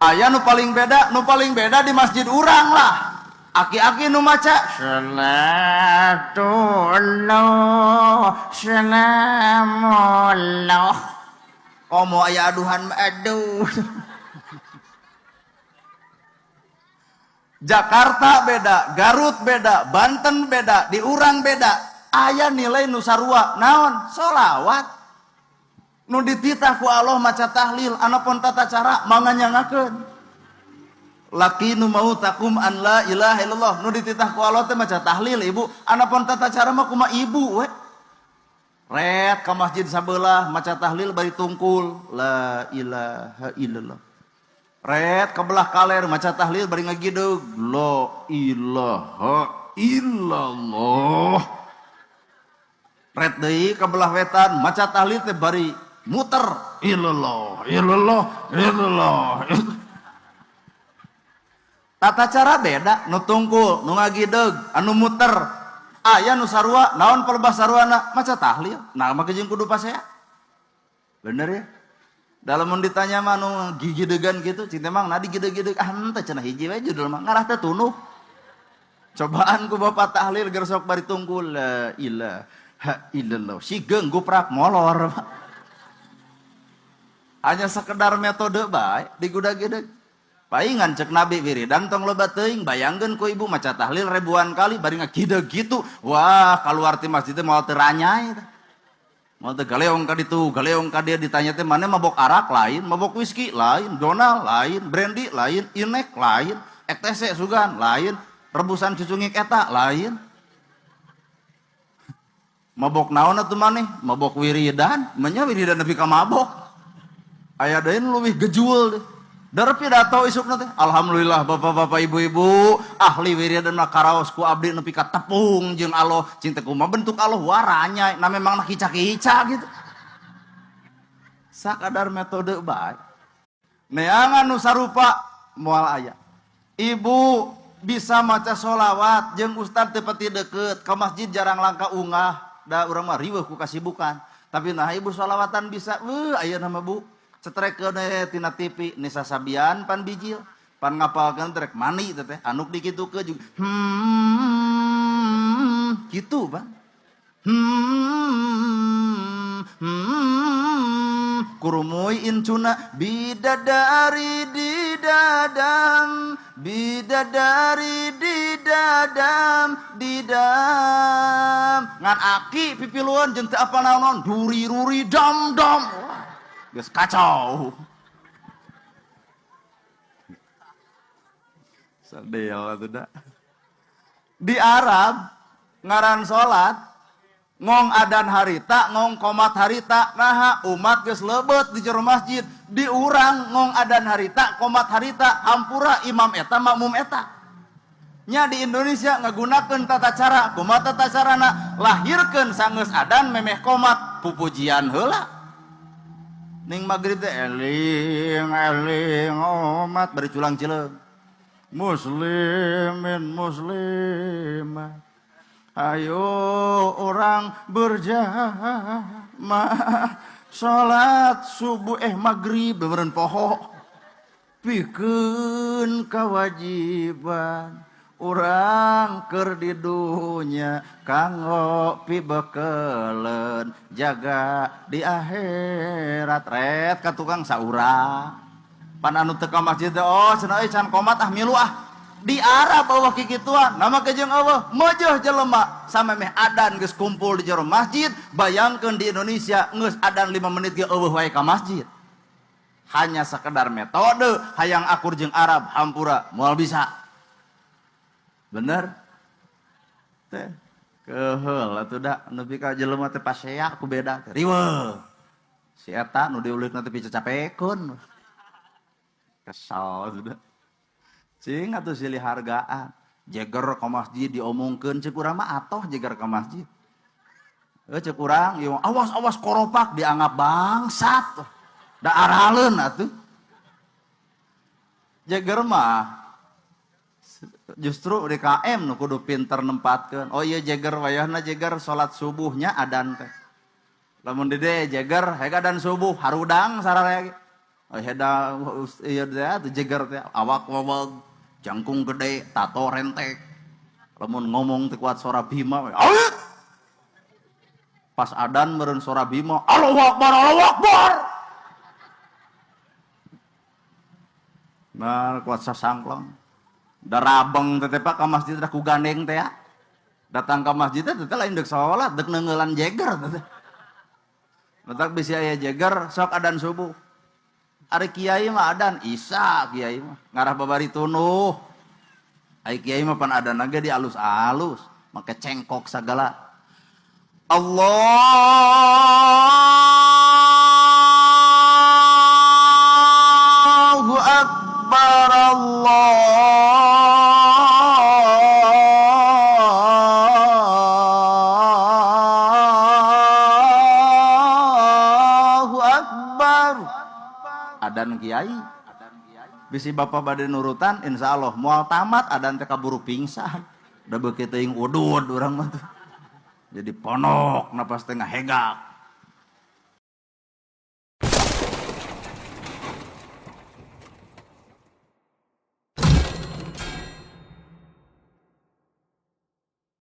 Aya nu paling beda, nu paling beda di masjid urang lah. Aki-aki nu maca salatullah salamullah. Komo aya aduhan mah aduh. Jakarta beda, Garut beda, Banten beda, di urang beda. Aya nilai nu sarua, naon? Solawat. Nu dititah ku Allah maca tahlil, anapun tata cara manganyangakeun. Laki nu mau takum an la ilaha illallah, nu dititah ku Allah teh maca tahlil ibu, anapun tata cara mah kumaha ibu we. Ret ka masjid sabelah maca tahlil bari tungkul la ilaha illallah. Ret ka belah kaler maca tahlil bari ngagideug la ilaha illallah. Ret deui ka belah wetan maca tahlil teh bari muter illallah illallah illallah. Tata cara beda, nu tungkul, nu ngagideug, anu muter. Aya nu sarua, naon palebah saruana maca tahlil. Nah, mah jeung kudu pasea. Bener ya? Dalam mun ditanya mah nu gigidegan gitu, cing teh mang nah digideg-gideg, ah henteu cenah hiji we judul mah ngarah teh tunuh. Cobaan ku bapak tahlil gersok bari tungkul la ilaha illallah. Sigeung guprak molor. Hanya sekedar metode bae digudag-gideg. Paingan cek Nabi wiridan tong loba teuing, bayangkeun ku ibu maca tahlil ribuan kali bari ngagideg gitu. Wah, kaluar ti masjid teh moal teu ranyai teh. Moal teu galeong ka ditu, galeong ka dieu, ditanya teh maneh mabok arak lain, mabok whisky lain, Donald lain, brandy lain, inek lain, ETC sugan lain, rebusan cucungik eta lain. Mabok naon atuh maneh? Mabok wiridan, menya wiridan nepi ka mabok. Aya deui nu leuwih gejul deh. Dar pidato isukna teh. Alhamdulillah bapak-bapak ibu-ibu ahli wiridan mah karaos ku abdi nepi ka tepung jeung Allah. Cinta kumaha bentuk Allah waranya na memang na kica-kica gitu. Sakadar metode bae. Neangan nu sarupa moal aya. Ibu bisa maca sholawat jeung ustad teu pati deukeut, ka masjid jarang langka ungah, da urang mah riweuh ku kasibukan. Tapi nah ibu sholawatan bisa, weuh ayeuna mah Bu. Cetrekeun we tina TV Nisa Sabian pan bijil, pan ngapalkeun trek mani teh teh, anuk dikitukeun juga. Gitu pan. Kurumuy incuna bidadari di dadam, bidadari di dadam, di dam. Ngan aki pipiluan jeung teu apal naon-naon, duri ruri dam dam. Geus kacau. Sadel atuh da. Di Arab ngaran salat ngong adan harita, ngong komat harita, naha umat geus lebet di jero masjid, di urang ngong adan harita, komat harita, hampura imam eta makmum eta. Nya di Indonesia ngagunakeun tata cara, kumaha tata carana? Lahirkeun sanggeus adan memeh komat pupujian heula. Ning magrib teh eling eling omat bari culang cileung. Muslimin muslimah, ayo orang berjamaah salat subuh maghrib beureun poho. Pikeun kewajiban urang keur di dunya kanggo pibekeleun jaga di akhirat. Ret ka tukang saurang pan anu teu ka masjid teh, oh cenah euy can komat ah milu ah. Di Arab eueuh kikituan nama kejeng eueuh meujeh jelema samemeh adan geus kumpul di jero masjid. Bayangkeun di Indonesia geus adan 5 menit ge eueuh wae ka masjid. Hanya sekedar metode hayang akur jeung Arab hampura moal bisa. Bener? Teh keheul atuh da nepi ka jelema teh pasea ku beda teh. Riweuh. Si eta nu diulikna teh picacapekeun. Kesal atuh da. Cing atuh silih hargaan. Jeger ka masjid diomongkeun ceuk urang mah atoh jeger ka masjid. Ceuk urang ieu awas-awas koropak dianggap bangsat. Da araleun atuh. Jeger mah justru DKM nu kudu pinter nempatkeun. Oh iya jeger wayahna jeger salat subuhnya adan teh. Lamun dede jeger hega adan subuh harudang sararea ge. Heda ieu teh jeger teh awak wawag, jangkung gede, tato rentek. Lamun ngomong teh kuat suara Bima. Awit! Pas adan meureun suara Bima, Allahu Akbar, Allahu Akbar. Nah, kuat sasangklong. Darabeng teh Pak ka masjid teh ku gandeng teh ya. Datang ke masjid teh teh lain deuk salat, deuk neungeulan jeger teh. Letak bisi aya jeger sok adan subuh. Ari kiai mah adan isya kiai mah ngarah babari tunuh. Ari kiai mah pan adan ge di alus-alus, make cengkok sagala. Allahu Akbar, Allahu Akbar. Adan kiai bisi bapak bade nurutan insyaallah moal tamat adan teh kaburu pingsan. Da beuki teuing udud urang mah tuh. Jadi ponok napas teh ngahegak.